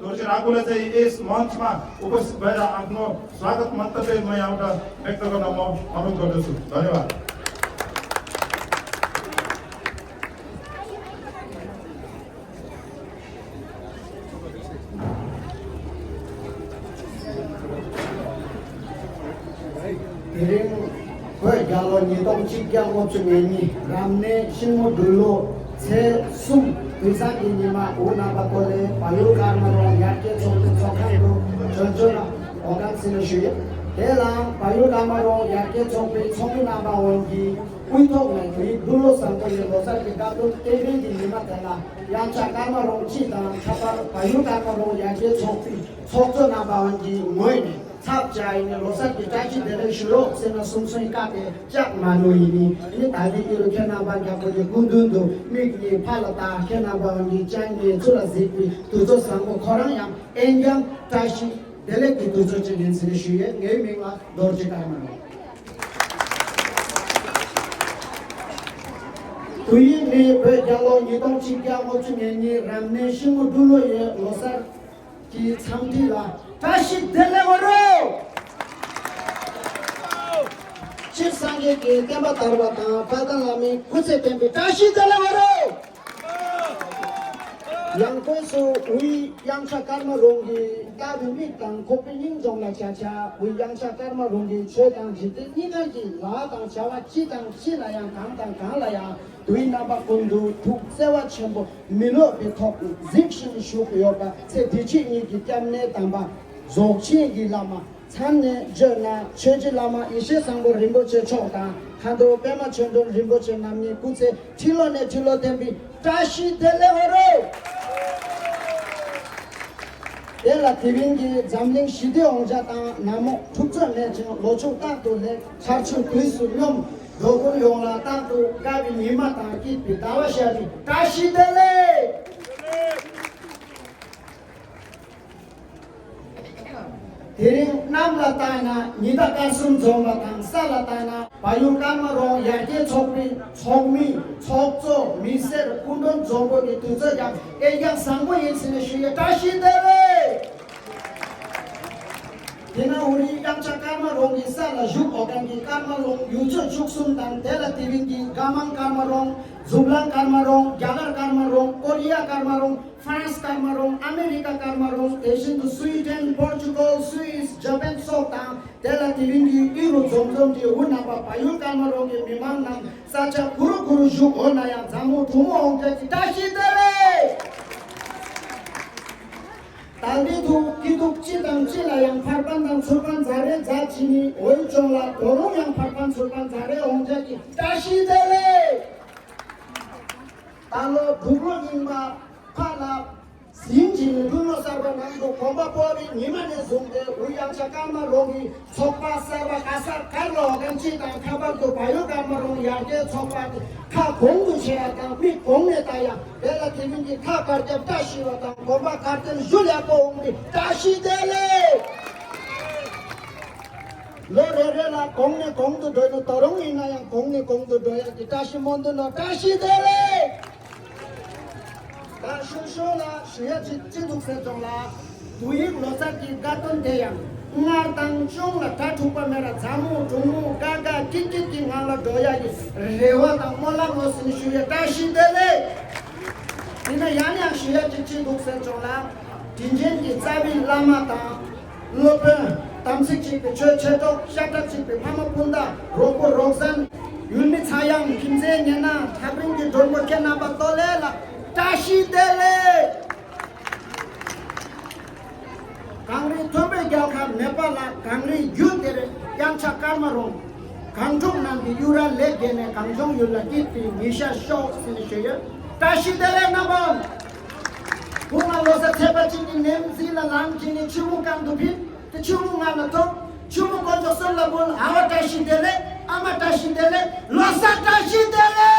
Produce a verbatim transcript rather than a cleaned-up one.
सोचेर आगोलाई चाहिँ यस मञ्चमा उपस्थित भएर आफ्नो स्वागत मन्तव्य म यहाँबाट व्यक्त गर्न म अनुरोध गर्दछु। धन्यवाद। དེ་རིང་བོད་རྒྱལ་ལོ་ཉིས་སྟོང་གཅིག་བརྒྱ་ལྔ་བཅུ་ང་གཉིས་རབ་གནས་ཤིང་མོ་སྦྲུལ་ལོ་ཚེས་གསུམ་དུས་བཟང་གི་ཉི་མ། འུ་ནང་པ་ཀོ་ལེ་བལ་ཡུལ་ཀརྨ་རོང་ཡར་རྒྱས་ཚོགས་པའི་ཚོགས་ཁང་དུ་བྱོན་བྱོན་ལ་འོ་གམ་སྲིད་ལ་ཞུ་ཡོད། དེ་ལའང་བལ་ཡུལ་ཀརྨ་རོང་ཡར་རྒྱས་ཚོགས་པའི་ཚོགས་མི་རྣམ་པ་འོན་གྱི་དབུས་ཐོག་ནས་དུས་སྦྲུལ་ལོ་བཟང་པོ་ཡི་ལོ་གསར་གྱི་དགའ་སྟོན་རྟེན་འབྲེལ་གྱི་ཉི་མ་དེ་ལ་ཡང་ཆ་ཀརྨ་རོང་སྤྱི་དང་ཁྱད་པར་བལ་ཡུལ་ཀརྨ་རོང་ཡར་རྒྱས་ཚོགས་པའི་ཚོགས་གཙོ་རྣམ་པ་འོན་གྱི་ངོས་ནས། ཚབ་བྱས་ནས་ལོ་གསར་གྱི་བཀྲ་ཤིས་བདེ་ལེགས་ཞུ་རོགས་ཟེར་ན་གསུང་གསུང་བཀའ་དེ་བཅག་མ་ནུས་ཡིན་ནི། ནི་ད་ནི་ཨི་རུ་ཁྱེད་རྣམ་པ་མགྱོགས་པོ་ནས་སྐུ་མདུན་དུ་མིག་གཉིས་ཕར་ལ་ལྟ། ཁྱེད་རྣམ་པ་འོན་གྱི་ཅང་ངེད་ཚུར་ལ་གཟིགས་པའི་དུས་ཚོད་བཟང་པོ་ཁོ་རང་ཡང་ཨེན་ཀྱང་བཀྲ་ཤིས་བདེ་ལེགས་ཀྱི་དུས་ཚོད་ཅིག་ཡིན་ཟེར་ནས་ཞུ་ཡས། ངའི་མིང་ལ་རྡོ་རྗེ་ཀརྨ་རོང་། དུས་ཡུན་ནི་བོད་རྒྱལ་ལོ་ཉིས་སྟོང་གཅིག་བརྒྱ་ལྔ་བཅུ་ང་གཉིས་རབ་གནས་ཤིང་མོ་སྦྲུལ་ལོ་ཡི་ལོ་གསར། གྱི་འཚམས་འདྲི་ལ་བཀྲ་ཤིས་བདེ་ལེགས་འོ་རོ། སྤྱིར་སངས་རྒྱས་ཀྱི་བསྟན་པ་དར་བ་དང་དཔལ་ལྡན་བླ་མའི་སྐུ་ཚེ་བརྟན་པའི་བཀྲ་ཤིས་བདེ་ལེགས་འོ་རོ། ཡང་སྒོས་སུ་དབུས་གཡང་ཆ་ཀརྨ་རོང་གི་ལྟ་བའི་མིག་དང་ཁོག་པའི་སྙིང་ལྗོངས་ལ་བྱ་བྱ། དབུས་གཡང་ཆ་ཀརྨ་རོང་གི་ཆོས་དང་འཇིག་རྟེན་གཉིས་ཀ་གི་ལཱ་དང་བྱ་བ་ཅི་དང་ཅི་ལ་ཡང་གང་དང་གང་ལ་ཡང་དུས་རྣམ་པ་ཀུན་ཏུ་ཐུགས་བརྩེ་བ་ཆེན་པོ་མི་ལོག་པའི་ཐོག་ཏུ་གཟིགས་ཤིང་བཞུགས་ཡོད་པ་ཚེ་འདི་ཕྱི་གཉིས་ཀྱི་སྐྱབས་གནས་དམ་པ་རྫོགས་ཆེན་གྱི་བླ་མ། མཚན་ནས་བརྗོད་ན་ཆོས་རྗེ་བླ་མ་ཡེ་ཤེས་བཟང་པོ་རིན་པོ་ཆེ་མཆོག་དང་མཁའ་འགྲོ་པདྨ་ཆོས་སྒྲོན་རིན་པོ་ཆེ་རྣམ་གཉིས་སྐུ་ཚེ་ཁྲི་ལོ་ནས་ཁྲི་ལོ་བརྟན་པའི་བཀྲ་ཤིས་བདེ་ལེགས་འོ་རོ། དེ་ལ་དེ་རིང་གི་འཛམ་གླིང་ཞི་བདེ་འོང་ཆ་དང་ན་མོ་འཁྲུག་རྩོད་མེད་ཅིང་ལོ་ཕྱུགས་རྟག་ཏུ་ལེགས། ཆར་ཆུ་དུས་སུ་སྙོམས། འགྲོ་ཀུན་ཡོངས་ལ་རྟག་ཏུ་དགའ་བའི་ཉི་མ་དང་སྐྱིད་པའི་ཟླ་བ་ཤར་བའི་བཀྲ་ཤིས་བདེ་ལེགས། དེ་རིང་གནམ་ལ་བལྟས་ན་ཉི་ཟླ་སྐར་གསུམ་འཛོམས་པ་དང་ས་ལ་བལྟས་ན་བལ་ཡུལ་ཀརྨ་རོང་ཡར་རྒྱས་ཚོགས་པའི་ཚོགས་མི་ཚོགས་གཙོ་མི་སེར་སྐུ་མགྲོན་འཛོམས་པོ་གི་དུས་ཚོད་ཀྱང་ཨེ་ཡག་བཟང་པོ་ཡིན་ཟེར་ནས་ཞུ་ཡས། བཀྲ་ཤིས་བདེ་ལེགས། དེ་ན་འུ་རིའི་གཡང་ཆ་ཀརྨ་རོང་གི་ས་ལ་བཞུགས་འོ་གམ་གྱི་ཀརྨ་རོང་ཡུལ་ཚོ་བཅུ་གསུམ་དང་དེ་ལ་དེ་རིང་གི་དགའ་མང་ཀརྨ་རོང་། མཛུབ་གླང་ཀརྨ་རོང་། རྒྱ་གར་ཀརྨ་རོང་། ཀོ་རི་ཡ་ཀརྨ་རོང་། ཧྥ་རན་སི་ཀརྨ་རོང་། ཨ་མེ་རི་ཀ་ཀརྨ་རོང་། དེ་བཞིན་དུ་སུའི་ཌེན། པོར་ཅུ་གལ། སུའིས། ཇ་པན་སོགས་དང་དེ་ལ་དེ་རིང་གི་ཨི་རུ་འཛོམས་འཛོམས་ཀྱི་འུ་ནང་པ་བལ་ཡུལ་ཀརྨ་རོང་གི་མི་མང་རྣམས་ས་ཆ་གུ་རུ་གུ་རུ་བཞུགས་འོ་ན་ཡང་མཛའ་མོ་གྲོགས་མོ་འོང་རྒྱུ་གི་བཀྲ་ཤིས་བདེ་ལེགས། ད་འདི་ཐུག་སྐྱིད་སྡུག་ཅི་དང་ཅི་ལ་ཡང་ཕར་ཕན་དང་ཚུར་ཕན་ཛ་རེ་ཛ་ཅི་ནི། འོལ་ཅོང་ལ་དོ་རུང་ཡང་ཕར་ཕན་ཚུར་ཕན་ཛ་རེ་འོང་རྒྱུ་གི་བཀྲ་ཤིས་བདེ་ལེགས། ད་ལོ་འབྲུག་ལོ་རྙིང་པ་ཕ་ལ་ཟིན་ཅི་ནི་འབྲུག་ལོ་གསར་པ་ནང་དུ་གོམ་པ་སྤོ་བའི་ཉི་མ་ནས་བཟུང་སྟེ་འུ་གཡང་ཆ་ཀརྨ་རོང་གི་ཚོགས་པ་གསར་པ་ག་ས་གར་ལོག་གམ་ཅི་དང་ཁྱད་པར་དུ་བལ་ཡུལ་ཀརྨ་རོང་ཡར་རྒྱས་ཚོགས་པ་དེ་ཁ་གོང་དུ་ཆེ་ཡ་དང་མིག་གོང་ནས་ལྟ་ཡ། དེ་ལ་དེ་མིན་གྱི་ཁ་དཀར་རྒྱབ་བཀྲ་ཤིས་པ་དང་གོམ་པ་དཀར་སྟོན་ཞུ་ལེགས་པོ་འོང་སྟེ་བཀྲ་ཤིས་བདེ་ལེགས། ལོ་རེ་རེ་ལ་གོང་ནས་གོང་དུ་འགྲོ་ནས་ད་རུང་ཡིན་ན་ཡང་གོང་ནས་གོང་དུ་འགྲོ་ཡག་གི་བཀྲ་ཤིས་སྨོན་འདུན་ནོ། བཀྲ་ཤིས་བདེ་ལེགས། ད་ཤོད་ཤོད་ལ་ཞུ་ཡ་ཅི་ཅི་འདུག་ཟེར་ཙང་ལ། དུ་ཡིག་ལོ་གསར་གྱི་དགའ་སྟོན་དེ་ཡང་སྔར་དང་ཅུང་ལ་གྲ་འཁྲུག་པ་མེད་ལ་མཛའ་མོ་གྲོགས་མོ་དགའ་དགའ་སྐྱིད་སྐྱིད་ཀྱི་ངང་ལ་འགྲོ་ཡ་ཡི་རེ་བ་དང་སྨོན་ལམ་ནོ་ཟིན་ཞུ་ཡ། བཀྲ་ཤིས་བདེ་ལེགས། ཡིན་ན་ཡང་ཡང་ཞུ་ཡ་ཅི་ཅི་འདུག་ཟེར་ཙང་ལ། དྲིན་ཅན་གྱི་རྩ་བའི་བླ་མ་དང་། སློབ་དཔོན། དམ་ཚིག་གཅིག་པའི་ཆོས་མཆེད་གྲོགས། ཤ་ཁྲག་གཅིག་པའི་ཕ་མ་སྤུན་ཟླ། རོགས་པོ་རོགས་ཟན། ཡུལ་མི་ཚ་གཡང་། ཁྱིམ་མཚེས་ཉེ་གནའ། ཐག་རིང་གི་མགྲོན་པོ་ཁྱེད་རྣམ་པ་ལྟོ་ལས་ལ་བཀྲ་ཤིས་བདེ་ལེགས། གངས་རི་མཐོན་པོའི་རྒྱལ་ཁབ་ནེ་པ་ལ་གངས་རིའི་རྒྱུད་དེར་གཡང་ཆ་ཀརྨ་རོང་། གངས་ཕྲུག་རྣམས་ཀྱི་གཡུ་རལ་ལེགས་རྒྱས་ནས་གངས་ལྗོངས་ཡུལ་ལ་སྐྱིད་པའི་ཉི་ཤར་ཤོག་ཟེར་ནས་ཞུ་ཡོད། བཀྲ་ཤིས་བདེ་ལེགས་རྣམ་པ། བུ་ང་ལོ་གསར་ཚེས་པ་གཅིག་གི་ནེམ་ཟི་ལ་ལངས་ཀྱི་ནི་ཆུ་བོ་གང་དུ་ཕིབས། དེ་ཆུ་བོ་ང་ལ་ཐོབ། ཆུ་བོ་དཀོན་མཆོག་གསུམ་ལ་འབུལ། ཨ་བ་བཀྲ་ཤིས་བདེ་ལེགས། ཨ་མ་བཀྲ་ཤིས་བདེ་ལེགས། ལོ་གསར་བཀྲ་ཤིས་བདེ་ལེགས།